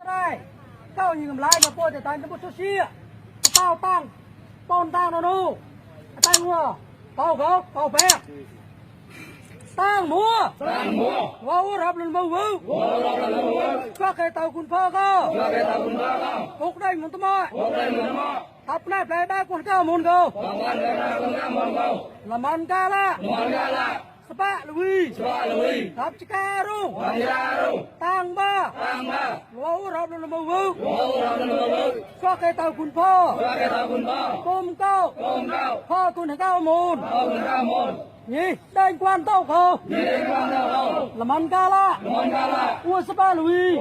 đây cao nhìn lại mà cô để tay nó bút số xia tao tăng tôn tăng nó nu tay mua tao gốc tao bé tăng mua wow rập lên màu vú có cái tàu quân phơ cơ phục đây muốn tôm mồi tập này phải đa quân cao môn cơ là món cá la Sapa Louis Tháp Chika Rung Tang Ba Wow Rap Lên Màu Vú Có cái tàu quân phơ Tôm cao Phơ quân cao môn nhỉ đây quan tàu khờ là món cá la ua Sapa Louis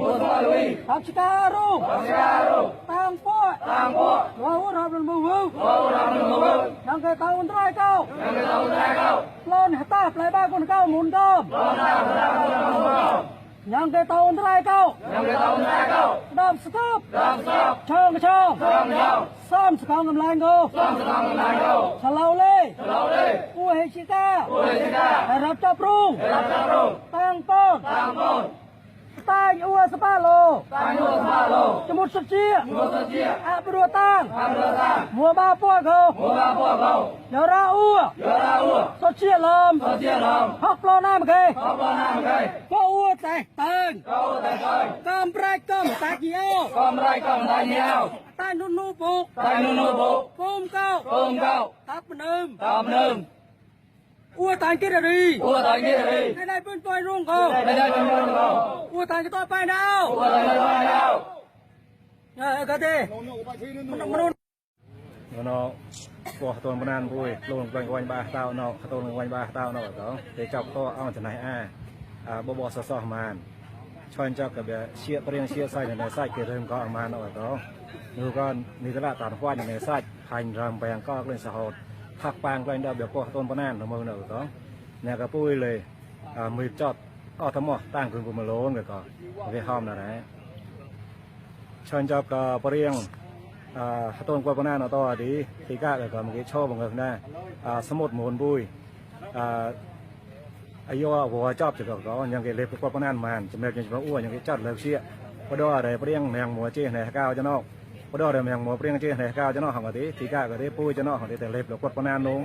Tháp Chika Rung Tang Poi Wow Rap Lên Màu Vú yang cái tàu trai cao lon ta lại ba con cao môn cao yang cái tàu trai cao đam stop chong sam skang ngam lai go salau le u he chika rap chap rung tang pon tay ua Sapa Lo chmut sập chia bro tang mua ba po go giờ ra ua sập chia lom học lo nam kê có ua tay tang cam prai cam tay nhiều tay nu nu bục phôm cao tap nơm ua tay kia là đi cái này bên tôi rung không ua tay cái tôi bay nào cái gì nó của tuần ban an vui luôn quanh ba tao nó tuần quanh ba tao nó đó để chọc to ông trận này bộ sơ màn cho anh cho cái chia sai này sai kia thêm có màn nó đó người con như thế là toàn khoa này sai hành rầm bèn co lên xã hộiหักปางกลายเดียวก็ต้นปนานของมือหนึ่งก็เนี่ยก็ปุ้ยเลยมือจอดก็ทั้งหมดตั้งขึ้นกูมาโล้นก็ไปห้อมนะนะชนจอบก็ปริยังต้นกวนปนานต่อดีตีก้าก็เมื่อกี้โชว์บังเอิญได้สมุดหมุนปุ้ยอายุหัวจอบจะก็ยังเก็บเล็บกวนปนานมันจะแบบยังจะอ้วนยังเก็บจัดเล็บเชี่ยพอดออะไรปริยังแมงมัวเจี๊ยในก้าวจะนอกพอดอเดิมยังมัวเปรี้ยงเจี๊ยในก้าวจะนอกของกะทิตีก้าก็ได้ปุ้ยจะนอกของแต่เล็บหลอกกวดปนานลง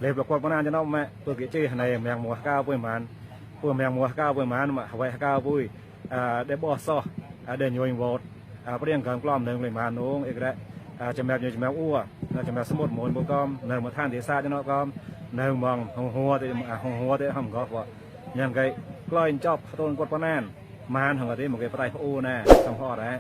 เล็บหลอกกวดปนานจะนอกแม่ตัวเจี๊ยในยังมัวก้าวปุ้ยมันปุ้ยยังมัวก้าวปุ้ยมันมาไว้ก้าวปุ้ยได้บ่อซ้อเดินโยนโวดเปรี้ยงการกล้อมเดินเลยมันลงอีกแล้วจะแบบยังจะแบบอ้วนจะแบบสมุดหมุนบุกอมเดินมาท่านที่ซาจะนอกกอมเดินมองหัวแต่ห้องก็ว่ายังไงกล้อยจอบต้นกวดปนานมันของกะทิหมดไอ้ปลายผู้น่ะสัมพอได้